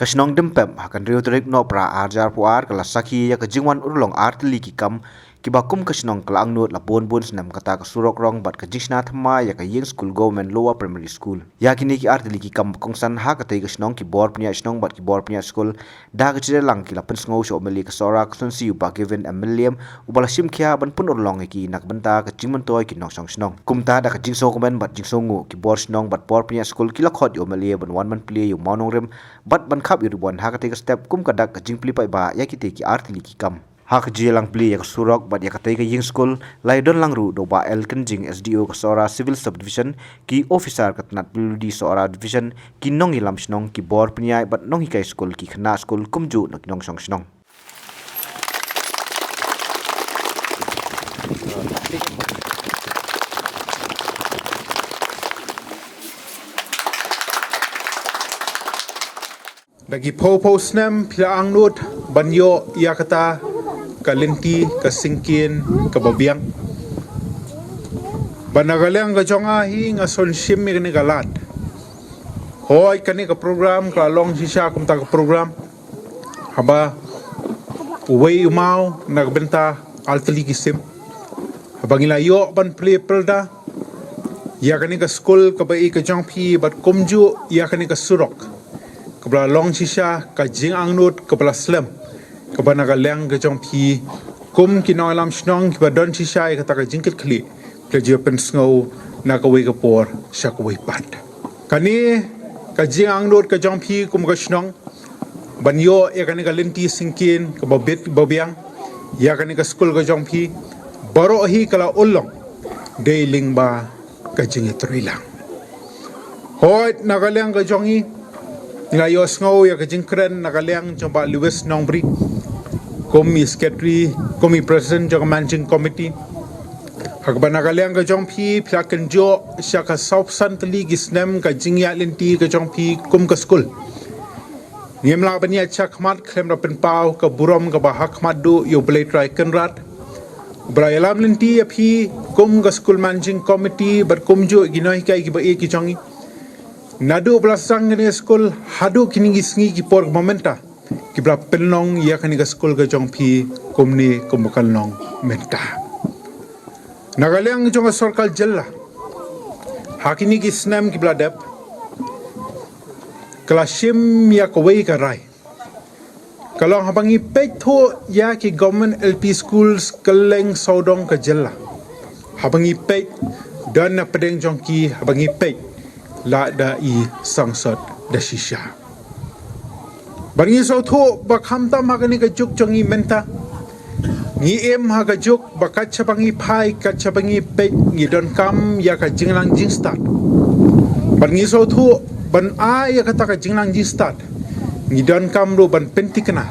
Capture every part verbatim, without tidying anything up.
Ka shnong Dympep ha ka hynriew tarik Nohprah ar hajar arphew ar ka la sakhi ïa ka jingwan urlong ar tylli ki kam kiba kum ka shnong ka la angnud la bun bun snem, kata ka surok rong bad ka jingshna thymmai ïa ka ïing skul Government Lower Primary School. Ïa kine ki ar tylli ki kam ba kongsan ha katei ka shnong, ki bor pynïaid shnong bad ki bor pynïaid skul da ka jingïalang ki la pynsngew sha u M L A ka Sohra Constituency u Bah Gavin M. Mylliem, uba la shim khia ban pynurlong ïa ki na ka bynta ka jingmyntoi ki nongshong shnong. Kumta da ka jingsngewkmen bad jingsngewnguh, ki bor shnong bad bor pynïaid skul ki la khot ïa u M L A ban wan ban plie ïa u mawnongrim bad ban khap ïa u ribbon ha katei ka step kum ka dak ka jingplie paidbah ïa kitei ki ar tylli ki kam. Ha ka jingïalang plie ïa ka surok bad ïa katei ka ïing skul, la ïadon lang ruh da u Bah L. Kynjing, S D O ka Sohra Civil Subdivision, ki officer ka tnat P W D Sohra Division, ki nongïalam shnong, ki bor pynïaid bad nonghikai skul, ki khynnah skul kumjuh na ki nongshong shnong. Da ki phew phew snem phi la angnud ban ïoh ïa kata ka lynti ka syngkien kaba biang. Ba na ka liang ka jong nga hi nga shon shim ïa kane ka lad. Hooid, kane ka program ka la long shisha kumta ka program. Haba uwei u maw na ka bynta ar tylli ki sim. Haba ngi la ïoh ban plie pyrda ïa kane ka skul kaba ïeit ka jong phi bad kumjuh ïa kane ka surok kaba la long shisha ka jingangnud kaba la slem, kaba na ka liang ka jong phi kum ki nongïalam shnong kiba don shisha ïa kata ka jingkitkhlieh, phi la ju pynsngew na kawei ka por sha kawei pat. Kane ka jingangnud ka jong phi kum ka shnong ban ïoh ïa kane ka lynti syngkien kaba bit ba biang ïa kane ka skul ka jong phi, baroh hi ka la urlong dei lyngba ka jingïatreilang. Hooid, na ka liang ka jong ngi, ngi la ïohsngew ïa ka jingkren na ka liang jong Bah Lewis Nongbri kum i secretary, kum i president jong ka managing committee. Ha kaba na ka liang ka jong phi phi la kynjoh sha ka sawphew san tylli ki snem ka jingïaid lynti ka jong phi kum ka skul. Ngim lah ban ïaid shakhmat khlem da pynpaw ka burom kaba hakhmat duh ïa U Blei Trai Kynrad, uba la ïalam lynti ïa phi kum ka skul managing committee bad kumjuh ki nonghikai kiba ïeit ki jong ngi. Naduh ba la sdang kane ka skul haduh kine ki sngi ki por kaba mynta, kiba la pynlong ïa kane ka skul ka jong phi kumne kumba kan long mynta. Na ka liang jong ka sorkar jylla, ha kine ki snem kiba la dep, ka la shim ïa kawei ka rai. Ka long haba ngi peit thuh ïa ki government L P schools kylleng sawdong ka jylla. Haba ngi peit, don na pdeng jong ki, haba ngi peit, la da i sangsot da shisha. Bad ngi sngewthuh ba khamtam ha kane ka juk jong ngi mynta, ngi im ha ka juk ba kat shaba ngi phai, kat shaba ngi peit, ngi donkam ïa ka jingnang jingstad. Bad ngi sngewthuh ban ai ïa kata ka jingnang jingstad, ngi donkam ruh ban pynthikna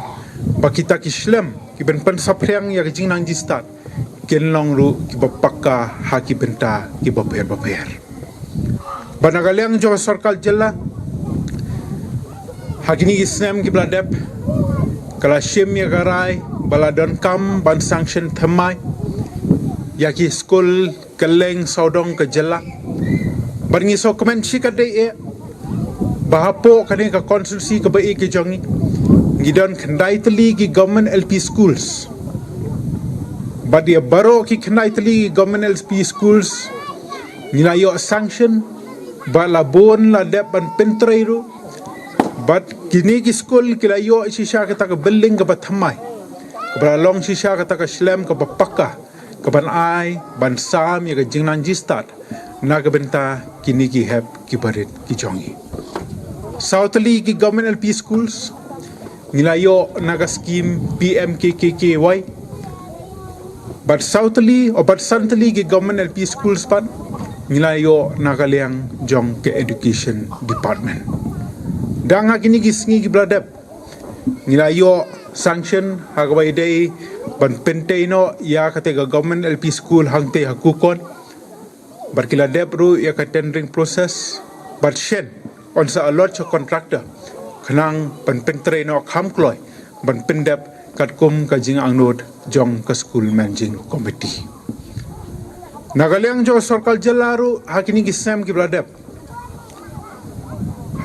ba kita ki shlem kiban pynsaphriang ïa ka jingnang jingstad kin long ruh kiba paka ha ki bynta kiba pher bapher. Bad na ka liang jong ka sorkar jylla, ha kine ki snem kiba la dep, ka la shim ïa ka rai ba la donkam ban sanction thymmai ïa ki skul kylleng sawdong ka jylla. Bad ngi sngewkmen shikatdei eh ba hapoh kane ka constituency kaba ïeit ka jong ngi, ngi don khyndai tylli ki government L P schools. Bad ïa baroh ki khyndai tylli ki government L P schools ngi la ïoh sanction, bad la bun la dep ban pyntrei ruh. Bad kine ki skul ki la ïoh shisha kata ka building kaba thymmai, kaba la long shisha kata ka shlem kaba paka, kaban ai ban sam ïa ka jingnang jingstad na ka bynta kine ki hep kiba rit ki jong ngi. Saw tylli ki government L P schools ngi la ïoh na ka skim P M K K K Y. Bad saw tylli, o bad san tylli ki government L P schools pat ngi la ïoh na ka liang jong ka education department. Dang ha kine ki sngi kiba la dep, ngi la ïoh sanction ha kaba ïadei ban pyntei noh ïa kata ka government L P school hangtei ha Kukon. Bad ki la dep ruh ïa ka tendering process, bad shen yn sa allot sha contractor khnang ban pyntrei noh kham kloi ban pyndep katkum ka jingangnud jong ka school managing committee. Na ka liang jong ka sorkar jylla ruh ha kine ki snem kiba la dep,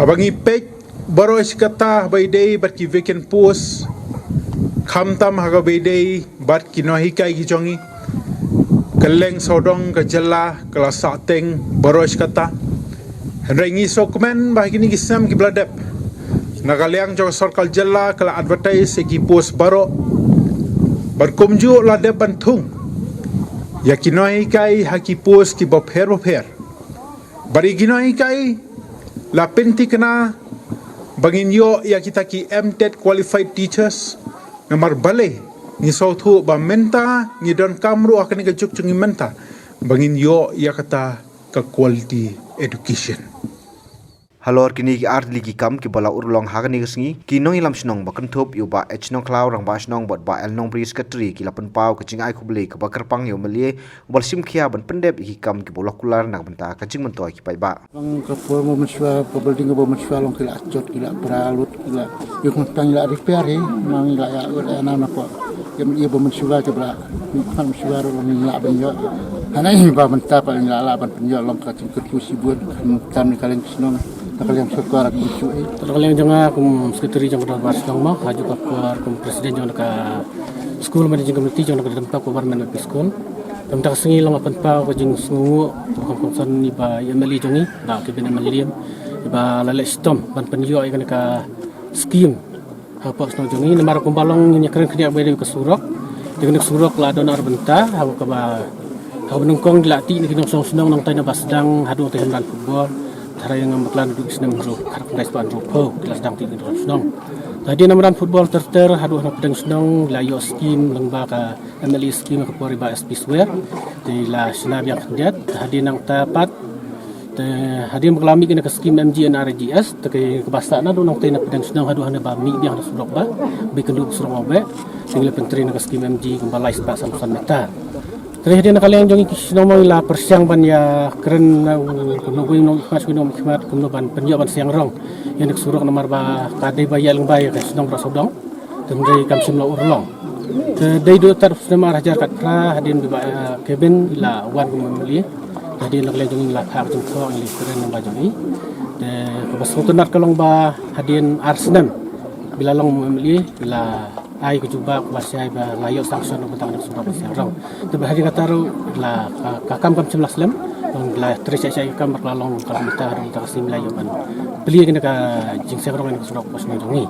haba ngi peit, Baroh shi katta ba ïadei bad ki vacant post, khamtam ha kaba ïadei bad ki nonghikai ki jong ngi, ka leng sawdong ka jylla ka la sah teng baroh shi katta. Hynrei ngi sngewkmen ba ha kine ki snem kiba la dep, na ka liang jong ka sorkar jylla ka la advertise ïa ki post baroh, bad kumjuh la dep ban thung ïa ki nonghikai ha ki post kiba pher bapher. Bad ïa ki nonghikai la pynthikna ba ngin ïoh ïa kita ki M.Tet qualified teachers. Namar balei? Ngi sngewthuh ba mynta ngi donkam ruh ha kane ka juk jong ngi mynta ba ngin ïoh ïa kata ka quality education. Halor kine ki ar tylli ki kam kiba la urlong ha kane ka sngi, ki nongïalam shnong ba kynthup ïa u Bah H. Nongkhlaw, Rangbah Shnong, bad Bah L. Nongbri, Secretary, ki la pynpaw ka jingai khublei kaba kyrpang ïa u MLA uba la shim khia ban pyndep ïa ki kam kiba u la kular na ka bynta ka jingmyntoi ki paidbah. Long ka por ba mynshuwa, ka building ba mynshuwa long ki la jot, ki la pra lut, ki la, ïa kumta ngi la repair hi, ma ngi la ïa, ïa, ïa, na, na, ko. Ïa, ïa ba mynshuwa, ki ba la, ïa ba mynshuwa ruh ngi la ban ïoh. Hana hi ba mynta pat ngi la lah ban pynïoh long ka jingkyrkhu shibun, khamtam na ka liang shnong, na ka liang sorkar kum shu hi. Na ka liang jong nga kum secretary jong ka dorbar shnong mo, ha ju ka por kum president jong ka school managing committee jong ka Demtok Government L P School. Kumta ka sngi long ban pynpaw ka jingsngewnguh, kum kongsan ïa ba ïa MLA jong ngi, Bah Kevin Ian Maliem, ïa ba la leh shitom ban pynïoh ïa kane ka skim hapoh shnong jong ngi, namar kumba long ngin ïa kren khyndiat ba ïadei ka surok. Te kane ka surok la don ar bynta, ha kaba, ha kaba nyngkong la tih na ki nongshong shnong nangtai na Basdang haduh te ha madan football. Tharai ngam bakla naduh ki snem hynriew, khatkhyndai spah hynriewphew ki la sdang tih na ki nongshong shnong. Te hadien na madan football ter ter haduh na pdeng shnong la ïoh skim lyngba ka MLA skim ka por i Bah S P Swer. Te la shna biang khyndiat, te hadien nangta pat, te hadien ba ka la mih kane ka skim MGNREGS, te kaba sah naduh nangtai na pdeng shnong haduh hane ba mih biang na surok ba, ba ïakynduh surok ba, te ngi la pyntrei na ka skim MG kumba lai spah san phew san meter. Te hadien na ka liang jong ngi ki shnong mo ngi la pyrshang ban ïa kren na u, kumno, kumno, kumno ban pynïoh ban seng rong ïa kane ka surok namar ba ka dei ba ïa lyngba ïa ka shnong baroh sawdong. Te hynrei kam shym la urlong. Te dei duh tad u snem ar hajar khatphra hadien ba, eh, Kevin i la wan kum u MLA. Te hadien na ka liang jong ngi la phah ka jingthoh ngi la kren lyngba jong i. Te kaba sngewtynnat ka long ba hadien ar snem ba i la long u MLA i la ai ka jubab kaba shai ba la ïoh sanction na ka bynta ka surok Basaïawrong. Te ba hadien kata ruh la ka, ka kam kam shym la slem. Long la trei shai shai ka kam ba la long ka la mynta ka sngi la ïoh ban plie kane ka jingseng rong kane ka surok ka shnong jong ngi.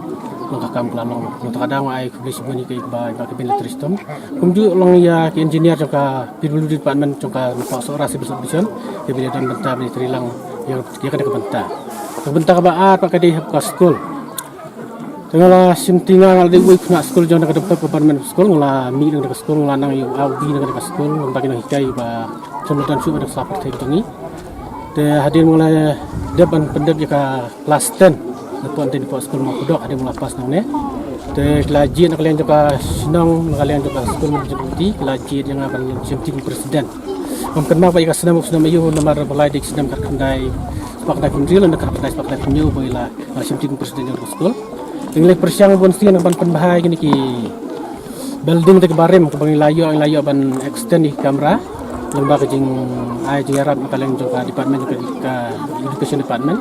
Long ka kam ka la long. Nangta ka dang ai khublei shibun ïa ka i Bah, i Bah Kevin la trei shitom. Kumjuh long ïa ki engineer jong ka PWD department jong ka Nongpoh Sohra Civil Subdivision. Ïa ba la don bynta ba la trei lang ïa, ïa kane ka bynta. Ka bynta kaba ar pat ka dei ha ka skul. Te nga la shim ti nga nga la dei uwei u khynnah skul jong ka Demtok Government School, nga la mih na ka skul, nga la nang ïa u A U B na ka skul, nga la ba ki nonghikai ba shim la don shuh na ka sla pyrthei jong ngi. Te hadien nga la dep ban pyndep ïa ka klas ten. Napoh, napoh skul Mawkdok hadien nga la pass nangne. Te la jied na ka liang jong ka shnong, na ka liang jong ka skul management committee, la jied ïa nga ban shim ti kum president. Ngam kynmaw ba ïa ka snem, u snem aïu namar ba la dei ka snem khatkhyndai spah khyndai phew hynriew lane khatkhyndai spah khyndai phew hynñiew ba i la Nga shim ti kum president jong ka skul. Te ngi la pyrshang bun sien ban pynbha ïa kine ki building te kiba rim kaba ngi la ïoh, ngi la ïoh ban extend ïa ki kamra. Lyngba ka jingai jingïarap na ka liang jong ka department jong ka, ka education department.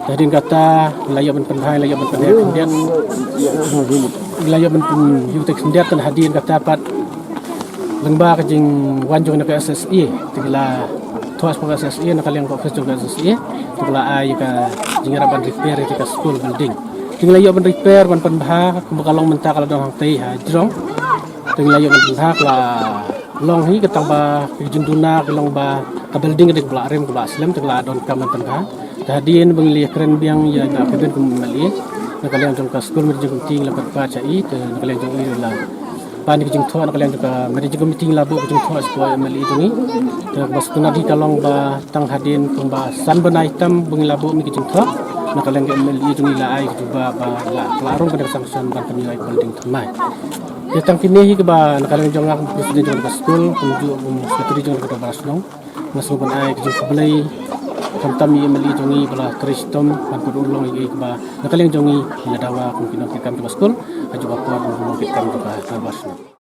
Te hadien kata ngi la ïoh ban pynbha, ngi la ïoh ban pynbha khyndiat. Ngi la ïoh ban pyn, ïoh te khyndiat te hadien kata pat Lyngba ka jingwan jong ka S S A, te ki la thoh sha ka S S A, na ka liang ka office jong ka S S A, te ki la ai ka jingïarap ban repair ïa ka school building. Te ngi la ïoh ban repair, ban pynbha, kumba ka long mynta ka la don hangtei ha jrong. Te ngi la ïoh ban pynbha, ka la long hi, kata ba ka jingduna ka long ba ka building ka dei kaba la rim, kaba la slem, te ki la donkam ban pynbha. Te hadien ba ngi la ïakren biang ïa ka Kevin kum u M L A, na ka liang jong ka school managing committee ngi la kyrpad sha i, te na ka liang jong i la pan ïa ka jingthoh, na ka liang jong ka managing committee ngi la buh ka jingthoh sha ka M L A jong i. Te kaba sngewtynnat hi ka long ba tang hadien kumba san bnai tam ba ngi la buh mih ka jingthoh, na ka liang ka M L A jong i la ai ka jubab ba la, la rung ka dei ka sanction ban pynïoh ïa ka building thymmai. Te tang kine hi kaba na ka liang jong nga kum president jong ka school, kumjuh kum secretary jong ka dorbar shnong. Nga sngew ban ai ka jingkhublei khamtam ïa i M L A jong ngi ba la trei shitom ban pynurlong ïa kiei kiba na ka liang jong ngi, ngi la dawa kum ki nongkitkam jong ka skul, ha juh ka por kum ki nongkitkam jong ka dorbar shnong.